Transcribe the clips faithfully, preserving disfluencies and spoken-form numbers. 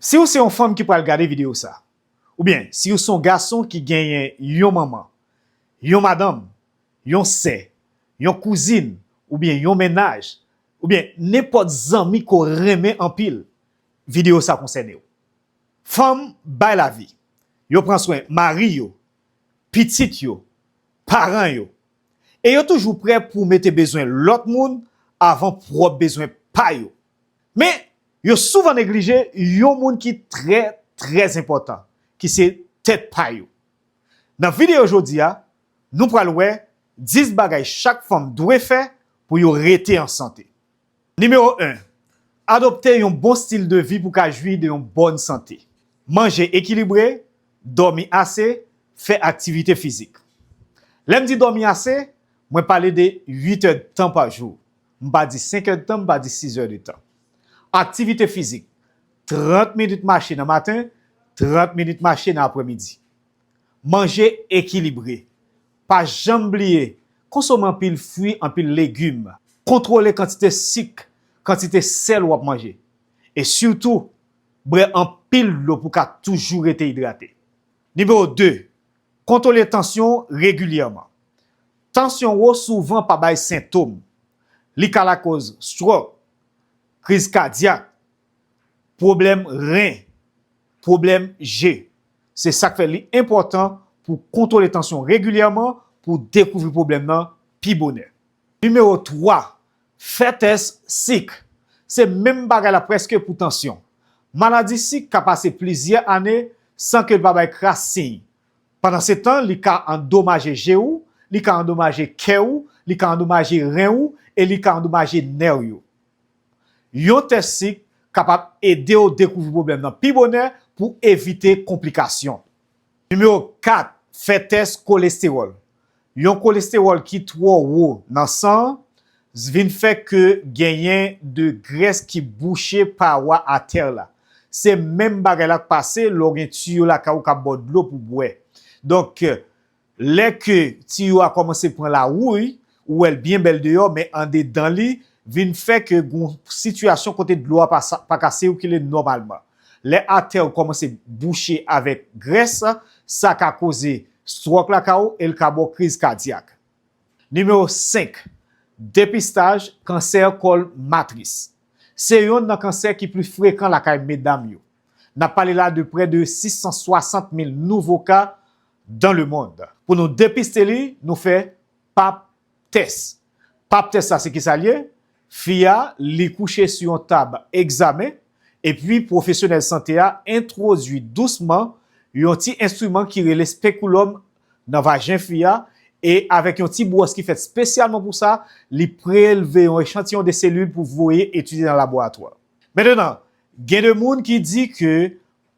Si w se yon fanm ki pral gade videyo sa, oubyen si w se yon gason ki genyen yon manman, yon madanm, yon sè, yon kouzin, oubyen yon mennaj, oubyen nenpòt zanmi ke w renmen anpil, videyo sa konsène w. Fanm bay lavi. Yo pran swen mari yo, pitit yo, paran yo. E yo toujou prè pou mete bezwen lòt moun avan pwòp bezwen pa yo. Men, yo souvan neglije yon moun ki trè, trè enpòtan, ki se tèt pa yo. Nan videyo jodi a, nou pral wè dis bagay chak fanm dwe fè pou yo rete an sante. Nimewo en, adopte yon bon stil de vi pou ka jwi de yon bòn sante. Manje ekilibre, dòmi ase, fè aktivite fizik. Lè m di dòmi ase, mwen pale de uit èdtan pa jou. M pa di senk èdtan, m pa di sis èdtan. Aktivite fizik, trant minit mache nan maten, trant minit mache nan aprèmidi. Manje ekilibre. Pa janm bliye, konsome anpil fwi, anpil legim. Kontwole kantite sik, kantite sèl w ap manje. E sitou, bwè anpil dlo pou w ka toujou rete idrate. Nimewo de, kontwole tansyon w regilyèman. Tansyon wo souvan pa bay sentòm. Li ka lakòz stròk, kriz kadyak, pwoblèm ren, pwoblèm je. Se sa k fè li enpòtan pou kontwole tansyon regilyèman pou dekouvri pwoblèm nan pi bonè. Nimewo twa, fè tès sik. Se menm bagay la prèske pou tansyon. Maladi sik ka pase plizyè ane san ke l pa bay kras siy. Pandansetan, li ka andomaje je w, li ka andomaje kè w, li ka andomaje ren w e li ka andomaje nè w yo. Yon tès sik kapab ede w dekouvri pwoblèm nan pi bonè pou evite konplikasyon. Nimewo kat, fè tès kolestewòl. Yon kolestewòl ki twò wo nan san an vin fè ke genyen de grès ki bouche pawa atè la. Se menm bagay la k pase lè w gen tiyo lakay ou k ap ba w dlo pou bwè. Donk, lè ke tiyo a kòmanse pran lawouy, ou wè l byen bèl deyò, men andedan li vin fè ke gon sitiyasyon kote dlo a pa sa, pa ka sikile nòmalman. Lè atè w kòmanse bouche avèk grès, sa ka koze stròk lakay ou e l ka ba w kriz kadyak. Nimewo senk, depistaj kansè kòl matris. Se yonn nan kansè ki pli frekan lakay medam yo. N ap pale la de prè de sis san swasant mil nouvo ka dans le monde. Pou nou depiste li, nou fè pap tès. Pap tès sa se kisa l ye? Fi a, li kouche sou yon tab egzamen, epi pwofesyonèl sante a entwodui dousman yon ti enstriman ki rele spekulòm nan vajen fi a, e avèk yon ti bwòs ki fèt espesyalman pou sa, li prelve yon echantiyon de selil pou voye etidye nan laboratwa. Mentenan, gen de moun ki di ke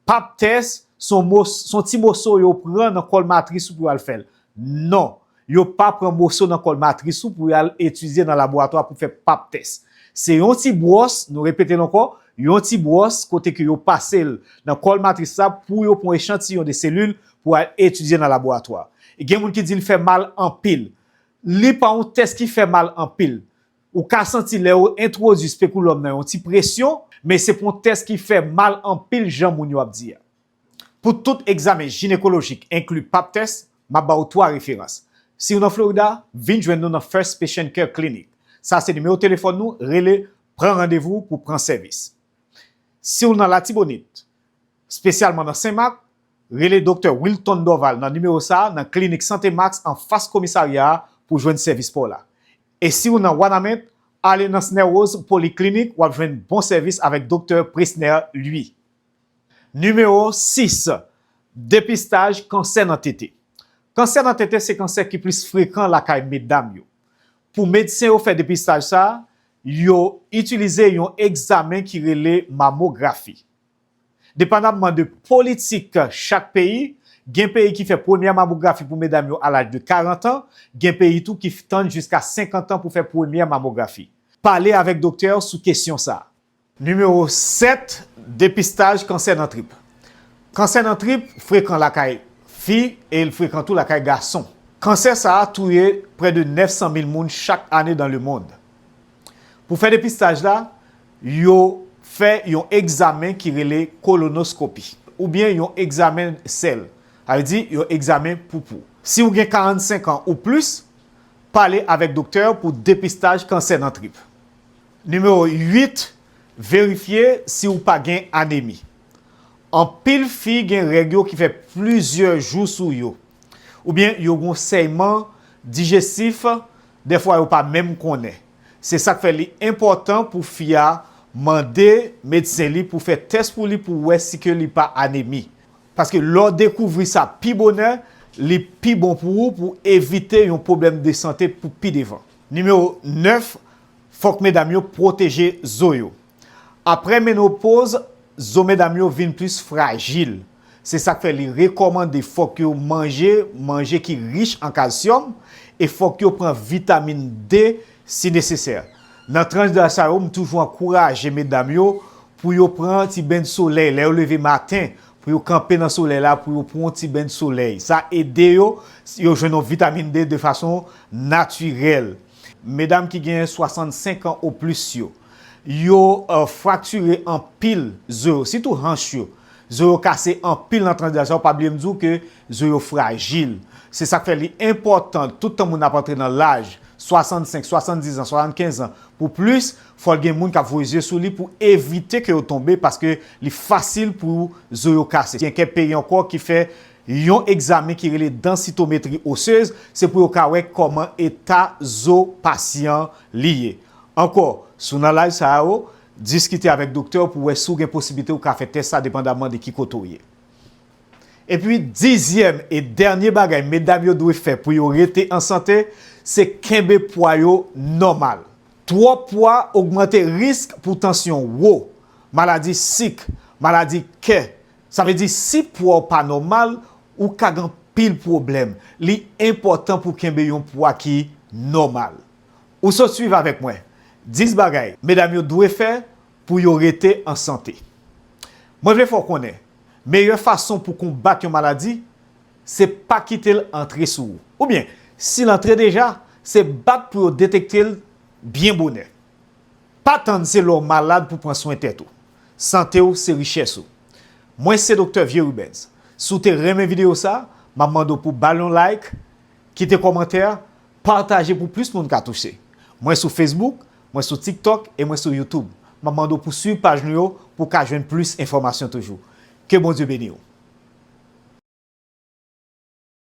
pap tès se yon mos-, se yon ti moso yo pran nan kòl matris ou pou y al fè l. Non, yo pa pran moso nan kòl matris ou pou y al etidye nan laboratwa pou fè pap tès. Se yon ti bwòs, nou repete l ankò, yon ti bwòs kote ke yo pase l nan kòl matris la pou yo pran echantiyon de selil pou al etidye nan laboratwa. E gen moun ki di l fè mal anpil. Li pa yon tès ki fè mal anpil. Ou ka santi lè yo entwodui spekulòm nan yon ti presyon, men se pa yon tès ki fè mal anpil jan moun yo ap di a. Pou tout egzamen jinekolojik, enkli pap tès, m ap ba w twa referans. Si w nan Florida, vin jwenn nou nan First Patient Care Clinic. Sa se nimewo telefòn nou, rele, pran randevou pou pran sèvis. Si w nan Latibonit, espesyalman nan Senmak, rele Doktè Wilton Dorval nan nimewo sa a nan Klinik Sante Max anfas komisarya a pou jwenn sèvis pa w la. E si w nan Wanament, ale nan Snè Rose Poliklinik, w ap jwenn bon sèvis avèk Doktè Presner Louis. Nimewo sis, depistaj kansè nan tete. Kansè nan tete se kansè ki plis frekan lakay medam yo. Pou medsen yo fè depistaj sa a, yo itilize yon egzamen ki rele mamografi. Depandamman de politik chak peyi, gen peyi ki fè premyè mamografi pou medam yo a laj de karant an, gen peyi tou ki tann jiska senkant an pou fè premyè mamografi. Pale avèk doktè w sou kesyon sa a. Nimewo sèt, depistaj kansè nan trip. Kansè nan trip frekan lakay fi e l frekan tou lakay gason. Kansè sa a touye prè de nèf san mil moun chak ane dans le monde. Pou fè depistaj la, yo fè yon egzamen ki rele kolonoskopi, oubyen yon egzamen sèl, sa vle di yon egzamen poupou. Si w gen karannsenk an ou plis, pale avèk doktè pou depistaj kansè nan trip. Nimewo uit, verifye si w pa gen anemi. Anpil fi gen règ yo ki fè plizyè jou sou yo, oubyen yo gen sèyman dijestif, dèfwa yo pa menm konnen. Se sa k fè li enpòtan pou fi a mande medsen li pou fè tès pou li pou wè si ke li pa anemi. Paske lè w dekouvri sa pi bonè, li pi bon pou ou pou evite yon pwoblèm de sante pou pi devan. Nimewo nèf, fòk medam yo pwoteje zo yo. Apre menopoz, zo medam yo vin plis frajil. Se sa k fè li rekòmande fòk yo manje manje ki rich an kalsyòm e fòk yo pran vitamin D si nesesè. Nan tranch daj sa yo, m toujou ankouraje medam yo pou yo pran ti beny solèy lè yo leve maten, pou yo kanpe nan solèy la, pou yo pran yon ti beny solèy. Sa ede yo, yo jwenn yon vitamin D de fason natirèl. Medam ki gen swasannsenk an ou plis yo, yo uh, fraktire anpil zo yo, sitou hanch yo. Zo yo kase anpil nan tranch daj sa yo, pa bliye m di w ke zo yo frajil. Se sa k fè li enpòtan, tout tan moun ap antre nan laj, swasannsenk, swasanndis an, swasannkenz an, pou plis, fò l gen moun k ap voye zye sou li pou evite ke yo tonbe, paske li fasil pou zo yo kase. Gen kèk peyi ankò ki fè yon egzamen ki rele dansitometri osez, se pou yo ka wè kòman eta zo pasyan li ye. Ankò, si w nan laj sa yo, diskite avèk doktè w pou wè si w gen posiblite ou ka fè tès sa depandamman de ki kote w ye. Epi dizyèm e dènye bagay medam yo dwe fè pou yo rete an sante, se kenbe pwa yo nòmal. Twòp pwa ogmante risk pou tansyon wo, maladi sik, maladi kè. Sa vle di si pwa w pa nòmal, ou ka gen anpil pwoblèm. Li enpòtan pou kenbe yon pwa ki nòmal. Ou sot swiv avèk mwen dis bagay medam yo dwe fè pou yo rete an sante. Mwen vle fè w konnen, meyè fason pou konbat yon maladi, se pa kite l antre sou ou. Oubyen, si l antre deja, se bat pou yo detekte l byen bonè. Pa tann se lè w malad pou pran swen tèt ou. Sante w se richès ou. Mwen se Doktè Vieux Rubens. Si w te renmen videyo sa, m ap mande w pou ba l yon like, kite kòmantè, pataje pou plis moun ka touche. Mwen sou Facebook, mwen sou TikTok e mwen sou YouTube. M ap mande w pou swiv paj nou yo pou w ka jwenn plis enfòmasyon toujou. Ke Bondye beni w.